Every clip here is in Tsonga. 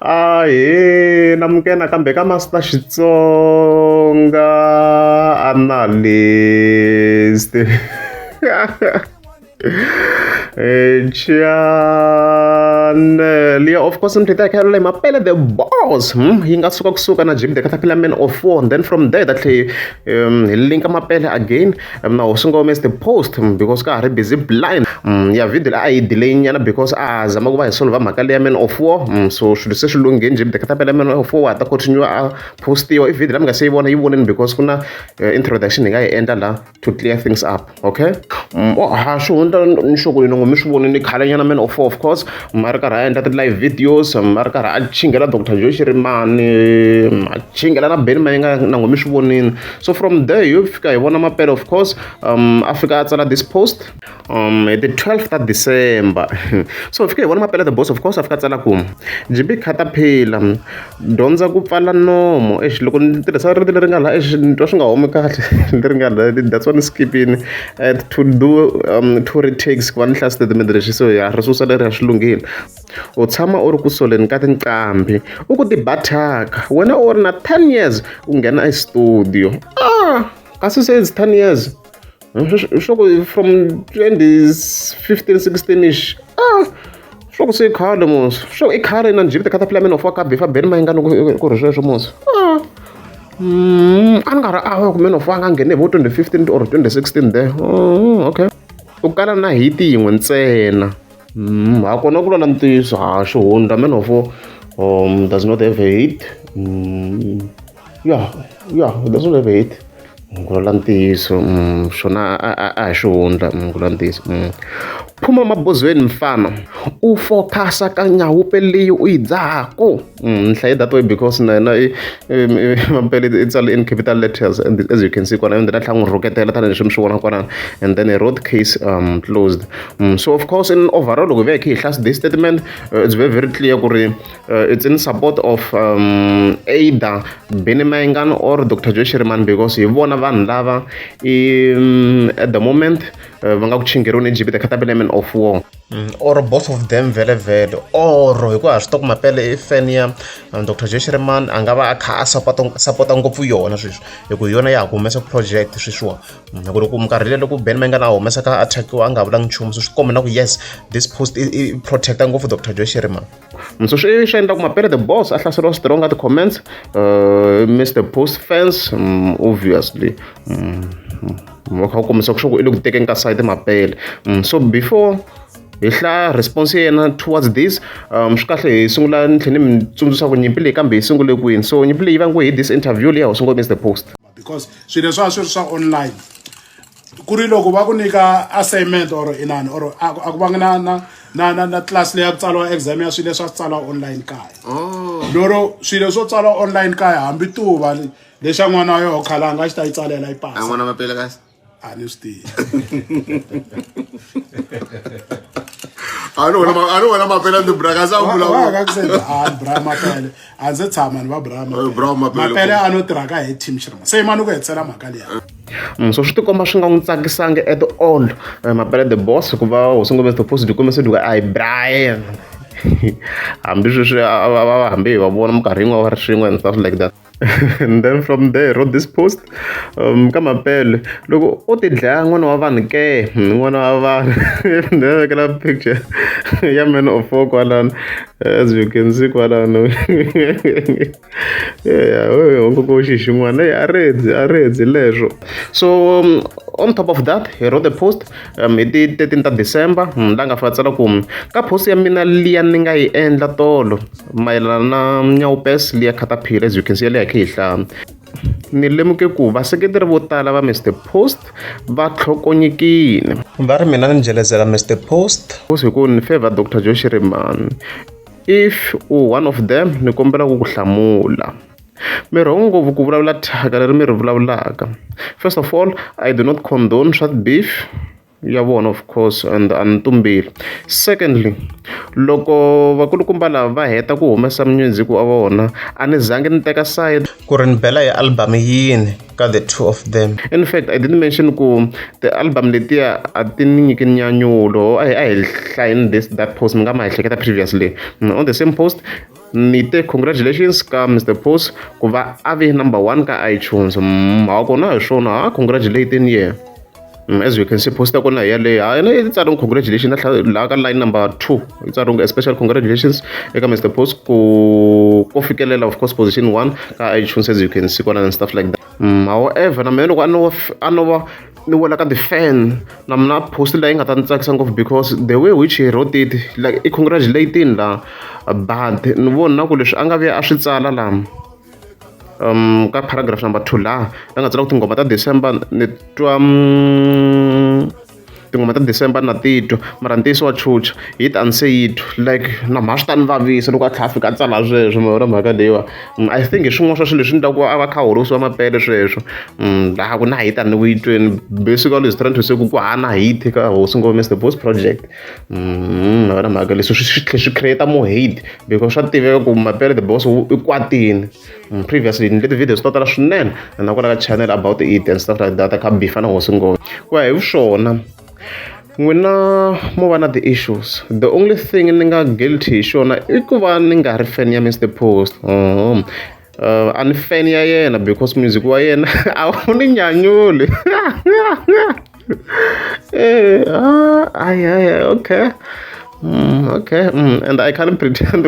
Ahee namukela nakambe ka Master Xitsonga Analyst channel ya of course mi tlhela hi kha mapele the boss yi nga suka kusuka na Jimmy the Caterpillar Man of Four and then from there that tlhe hi linka mapele again na hosi ngome is the post because ka ha ri busy blind ya video leyi a yi delay nyana because a zama ku va hi solve mhaka leya man of war so swilo se swi lungheni Jimmy the Caterpillar Man of War wa ha ta continue a postiwa i video leyi mi nga se yi vona yi voneni because ku na introduction hi nga yi endla la to clear things up okay ha swi hundza ni sure ku loko mi swi vonile khale nyana man of war of course a ri karhi a endla ti-live videos a ri karhi a chingela Dr Joe Shirimani a chingela na Benny Mayengani na n'we mi swi vonile so from there hi yo fika hi vona Mapele of course a fika a tsala this post hi ti 12 ta December so hi fike hi vona Mapele the boss of course a fika a tsala ku JB Caterpillar dyondza ku pfala nomo exi loko ni tirhisa rito leri nga laha exi ni twa swi nga humi kahle leri nga laha that's why ni skip-ini to do two retakes ku va ni hlaya statement lexi so ya ri susa leri a swi lunghile u tshama u ri ku soleni ka tinqambi u ku ti ba thyaka wena u ri na 10 years u nghena estudio ah kasi se it's 10 years swa ku from 2015 16 ish ah swa ku se i khale mos swa ku i khale na njhini ti-caterpillar man of wa ka bifa Benny Mayengani ku ri sweswo mos ah a ni nga ri awa ku man of wa nga nghene hi vo 2015 or 2016 there oh, okay u kala na hit yin'we ntsena ha kona ku lwela ntiyiso ha xihundla man of does not have a hit yeah yeah does not have a hit ku lwela ntiyiso swona a hi xihundla ku lwela ntiyiso phuma mabozweni mfana u focus ka nyawupe leyi u yi dzahaku ni hlaye that way because na yena Mapele i tsale in capital letters and as you can see kwala and then a tlhela a n'wi rhuketela tanihileswi mi swi vona kwalano and then a road case closed so of course in overall loko hi va hi kha hi hlaya this statement it's very very clear ku ri it's in support of either Benny Mayengani or Dr Joe Shirimani because hi vona vanhu lava i at the moment va nga ku chingheriweni hi JB the Caterpillar Man of War or both of them vhele vhele or hi ku ha swi tiva ku Mapele i fan ya Dr Joe Shirimani a nga va a kha a sapota ngopfu yona sweswi hi ku hi yona ya ha ku humesa project sweswiwa hi ku loko minkarhi liya loko Benny Mayengani a humesa ka attackiwa a nga vulangi nchumu so swi komba na ku yes this post i protecta ngopfu Dr Joe Shirimani so swi swi endla ku Mapele the boss a hlaseriwa strong ka ti-comments Mr Post fans obviously va kha va kombisa ku swa ku i le ku tekeni ka side Mapele so before hi hlaya response ya yena towards this swi kahle hi sungula ni tlhela ni mi tsundzuxa ku nyimpi leyi kambe hi sungule kwini so nyimpi leyi vangiwe hi this interview leyi hosi ngopfu Mr Post because swilo leswi a swi ri swa online ku ri loko va ku nyika assignment or inani or a ku vangi na na na na na class leyi ya ku tsariwa exam ya swilo leswi a swi tsariwa online kaya oh. lero swilo swo tsariwa online kaya hambi tuva lexa n'wana wa yoho khalanga a xi ta yi tsalela yi pasa n'wana mapele kasi a ni swi tivi a ni wena mapele ndi bra kasi a vulavula a bra mapele a ndzi tshama ni va bra mapele mapele a no tirha ka hi team xirima se mani ku hetisela mhaka liya So swi tikomba swi nga n'wi tsakisangi at all Mapele the boss ku va hosi ngopfu the post kombisa ku a hi Brian hambi sweswi a va hambi hi va vona minkarhi yin'wana va ri swin'we and stuff like that and then from there wrote this post ka Mapele loko u ti dlaya n'wana wa vanhu ke n'wana wa vanhu then vekela picture ya man of four kwalano as you can see kwalano eya xi xin'wana a redzi a redzi leswo so on top of that he wrote a post hi ti 13 ta December la nga fika tsala ku ka post ya mina liya ni nga yi endla tolo mayelana na Nyawupes liya Caterpillar as you can see liya hi kha hi hlaya ni lemuke ku vaseketeri vo tala va Mr Post va tlhokonyekile va ri mina ni jelezela Mr Post hi ku ni favor Dr Joe Shirimani if u one of them ni kombela ku ku hlamula mi wrong ngopfu ku vulavula thyaka leri mi ri vulavulaka first of all I do not condone swa beef ya vona of course and a ni tumbeli secondly loko vakulukumba lava va heta ku humesa music wa vona a ni zangi ni teka side ku ri ni bela hi album yini ka the two of them in fact I didn't mention ku ti-album letiya a ti ni nyiki nyanyulo a hi hlayeni this that post mi nga ma hi hleketa previously on the same post Ni te congratulations ka Mr Post ku va a ve number one ka iTunes. Ha kona hi swona ha congratulating yena. As you can see post ya kona hi yaleyo ha yena yi tsariwe congratulations laha ka line number 2 yi tsariwe special congratulations eka Mr Post ku ko fikelela of course position 1 ka iTunes as you can see kona and stuff like that. However na mina loko a no va ni wela ka the-fan na mina post leyi nga ta ni tsakisa ngopfu because the way which he wrote it like i congratulating la but ni vona na ku leswi a nga vuya a swi tsala laha ka paragraph number 2 laha a nga tsala ku tinghoma ta December ni twa tinghoma ta December na titwa mara ntiyiso wa chucha hit a ni se yi twa like na mha swi ta ni vavisa loko a tlhela a fika a tsala sweswo ma vona mhaka leyiwa. I think hi swin'wana swa swilo leswi endlaka ku a va kha a horisiwa mapele sweswo laha ku na hit a ni ku yi tweni basically is trying to say ku ku hana hit ka hosi ngome Mr Boss project. Ma vona mhaka leswi swi tlhela swi create more hate because swa tiveka ku mapele the boss i kwatini. Previously ni endle ti-videos to tala swinene na kwala ka channel about it and stuff like that a kha beef na hosi ngome ku ya hi swona n'wina mo va na ti-issues the only thing ni nga guilty hi xona i ku va ni nga ri fan ya Mr Post. A ni fan ya yena because music wa yena a wu ni nyanyuli. Okay. Okay. And I can't pretend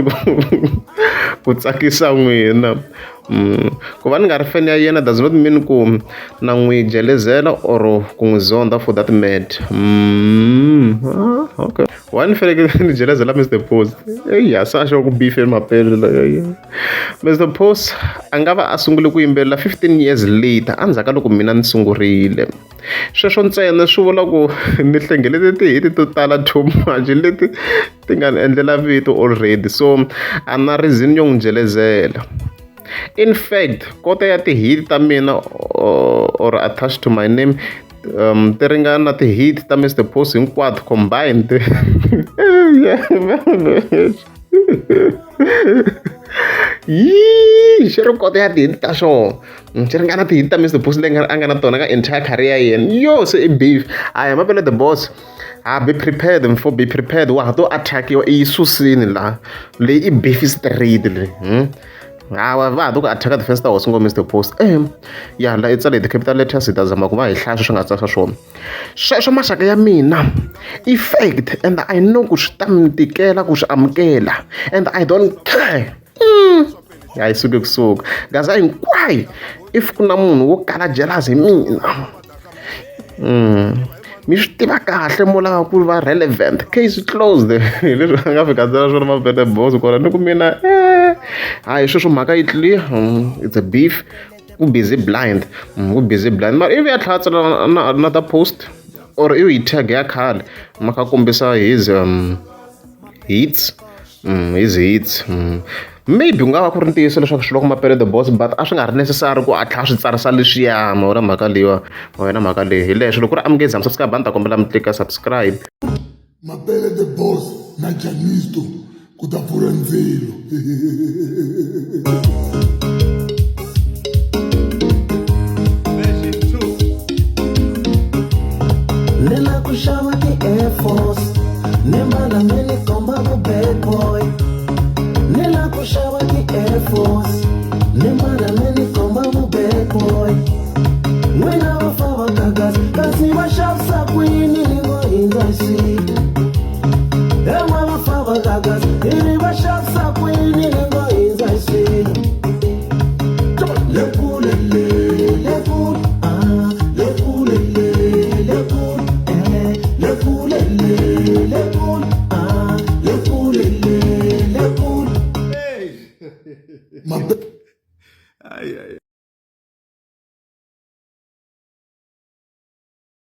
ku tsakisa n'wina. Ku va ni nga ri fan ya yena does not mean ku na n'wi jelezela or ku n'wi zonda for that matter. Okay. Why ni fanekele ni jelezela Mr Post? Eya se a xo ku beef mapele la. Mr Post a nga va a sungule ku yimbelela 15 years later endzhaku ka loko mina ni sungurile. Sweswo ntsena swi vula ku ni hlengelete ti-hit to tala too much leti ti nga ni endlela vito already so a na reason yo n'wi jelezela. In fact kota ya ti-hit ta mina or attached to my name ti ringana na ti-hit ta Mr Post hinkwato combined. Yee xi ri kota ya ti-hit ta xona xi ringana ti-hit ta Mr Post leyi a nga na tona ka entire career ya yena yo se i beef a hi mapele the boss ha be prepared for be prepared wa ha to attackiwa i yi susini laha leyi i beef straight leyi. Hawa va ha to ku attack ti-fans ta hosi ngome Mr Post. Ya la i tsale hi ti-capital letters hi ta zama ku va hi hlaya sweswi nga tsarisa swona sweswo maxaka ya mina i fact and I know ku swi ta mi tikela ku swi amukela and I don't care. Ya yi suke kusuka gaza hinkwayo if ku na munhu wo kala jealous hi mina mi swi tiva kahle mo lava ku va relevant case closed. Hi leswi a nga fika tsala swona mapele boss kona ni ku mina hayi sweswo mhaka yi clear. It's a beef ku busy blind ku busy blind mara ivi ya tlhela tsala na another post or i yi tag ya khale ma kha kombisa his hits his hits. Maybe ku nga va ku ri ntiyiso leswaku swi loko mapele the boss but a swi nga ri necessary ku a tlhela swi tsarisa leswiya ma vona mhaka leyiwa ma wena mhaka leyi hi leswo loko ku ri amukezi mi subscribe a ni ta kombela mi tlika subscribe. Mapele the boss na Janisto ku ta pfurha ndzilo. Ni la ku xava ti-Air Force ni mbala me ni komba vu bad boy. Ni la ku xava ti-Air Force ni mbala me ni komba vu bad boy. N'wina va famba gagasi kasi va xavisa kwini ni ngo hindza siku. En'we va famba gagasi ivi va xavisa kwini ni ngo hindza siku. Le kule le le kule ah le kule le le kule eh le kule le le kule ah le kule le le kule. Mapele Ay, ay.